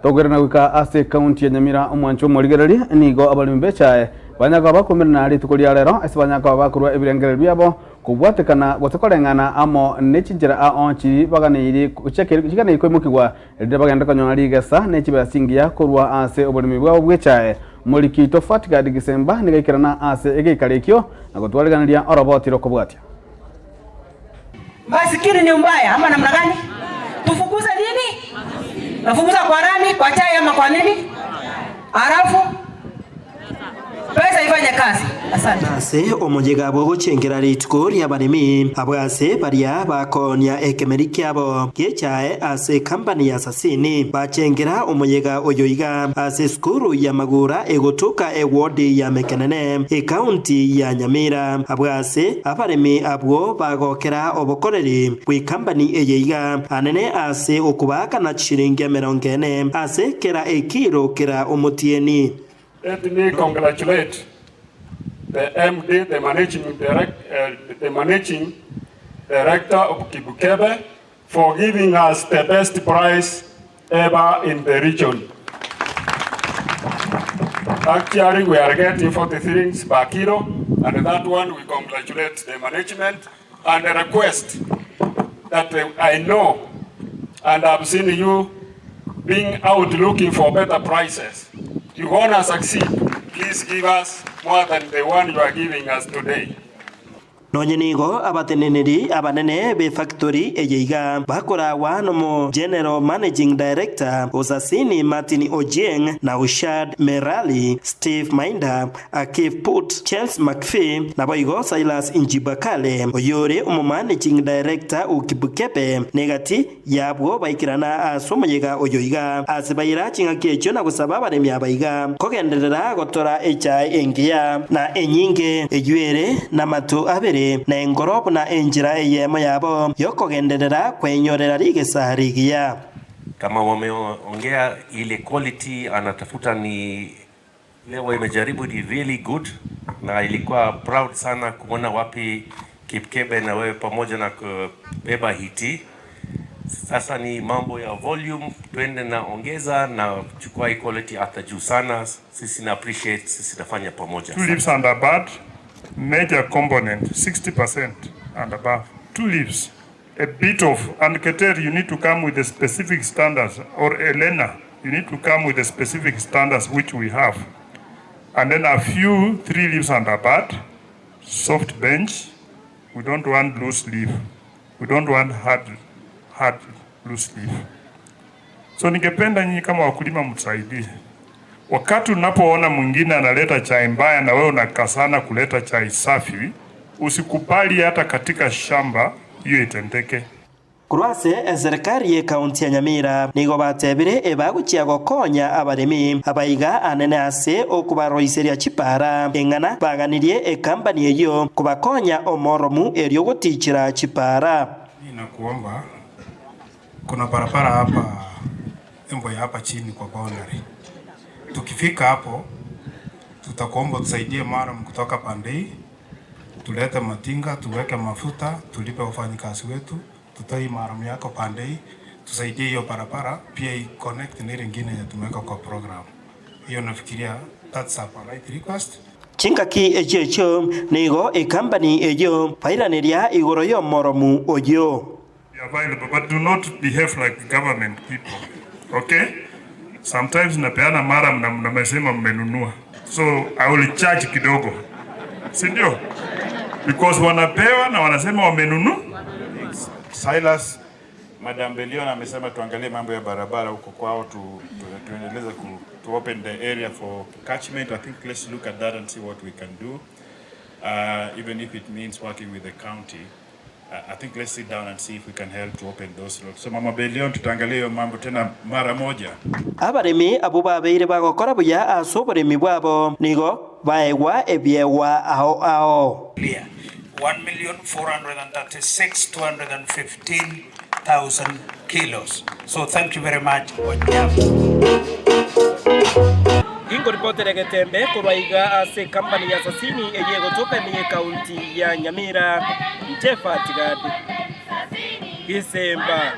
Tokoirana goika ase ekaunti ya Nyamira omwancho omorigereria nigo abaremi b'echae banyare koba bakomerana rituko ria rero ase banyare koba bakorua ebirengererio biabo kobwatekana gose koreng'ana amo ne chinchera ao chiri baganeiri chiganeiri koimokigwa erinde bagende konyora rigesa ne chibesa chingiya korwa ase oboremi bwabo bw'echae. Omoriki oito Fatgard Gisemba nigo aikerana ase egeikaro ekio na gotwariganeria oroboti rokobwatia. Masikini ni mbaya ama namna gani? Tufukuze nini? Nafukuza kwa nani? Kwa chai ama kwa nini? Halafu pesa ifanye kazi. Asante. Ase omoyega bw'ogochengera rituko ri'abaremi, abwo ase baria bakoonia ekemeri kiabo gi'echae ase ekampani ya Sasini, bachengera omoyega oyo iga ase esukuru ya Magura egotoka ewodi ya Mekenene, ekaunti ya Nyamira. Abwo ase abaremi abwo bagokera obokoreri bw'ekampani eye iga anene ase okobaakana chishilingi emerongo ene ase kera ekiro kera omotienyi. Let me congratulate the MD, the managing direct, uh, the managing director of Kibukebe for giving us the best price ever in the region. Actually, we are getting 40 shillings per kilo, and that one we congratulate the management and request that uh, I know and I've seen you being out looking for better prices. You wanna succeed, please give us more than the one you are giving us today. Nonye nigo abateneneri abanene b'efactori eye iga bakoragwa nomo General Managing Director Osasini Martin Ochieng na Ushad Merali, Steve Mainda, Akif Put, Chels McPhee, naboigo Silas Njibakale oyore omomanaging director o Kipkebe negati y'abwo baikerana ase omoyega oyo iga ase baira ching'aki echio na gosaba abaremi aba iga kogenderera gotora echae engiya na enyinge, eyio ere namato abere na engoro buna enchera eyemo yabo y'okogenderera kweinyorera rigesa rigiya. Kama wameongea ile quality anatafuta ni Leo imejaribu ni really good na ilikuwa proud sana kuona wapi Kipkebe na wewe pamoja na kubeba hiti. Sasa ni mambo ya volume, twende na ongeza na chukua hii quality hata juu sana. Sisi na appreciate, sisi nafanya pamoja. Two leaves and a bud, major component 60% and above. Two leaves, a bit of, and Keter, you need to come with the specific standards, or Elena, you need to come with the specific standards which we have. And then a few, three leaves and a bud, soft bench. We don't want loose leaf. We don't want hard, hard loose leaf. So ningependa nyinyi kama wakulima mtusaidie. Wakati unapoona mwingine analeta chai mbaya na wewe unakasana kuleta chai safi, usikubali hata katika shamba hiyo itendeke. Korwa ase eserekari y'ekaunti ya Nyamira nigo batebire ebagochia gokonya abaremi abaiga anene ase okobaroiseria chipara eng'ana baganirie ekampani eyio kobakonya omoromu erio gotichera chipara. Mimi nakuomba kuna barabara hapa Embo ya hapa chini kwa boundary. Tukifika hapo tutakuomba tusaidie murram kutoka pande hii, tulete matinga, tuweke mafuta, tulipe wafanyikazi wetu, tutoe murram yako pande hii, tusaidie hiyo barabara pia i connect na ile ingine yenye tumeweka kwa program. Hiyo nafikiria that's a polite request. Chingaki echio echio nigo ekampani eyio bairaneria igoro y'omoromu oyio. Be available but do not behave like government people okay sometimes napeana murram na mnasema mmenunua so I will charge kidogo si ndio because wanapewa na wanasema wamenunua Silas, Madam Belion amesema tuangalie mambo ya barabara huko kwao tu, tu, tuendeleze ku, to open the area for catchment. I think let's look at that and see what we can do. Uh, even if it means working with the county. Uh, I think let's sit down and see if we can help to open those roads. So Mama Belion tutaangalia hiyo mambo tena mara moja. Abaremi abwo babeire bagokora buya ase oboremi bwabo nigo baegwa ebiegwa ao ao. 1,436,215,000 kilos. So thank you very much, Onyango. Inkoripotera egetembe korwa iga ase ekampani ya Sasini eyio egotoka ime y'ekaunti ya Nyamira, Inche Fati Gadi Gisemba.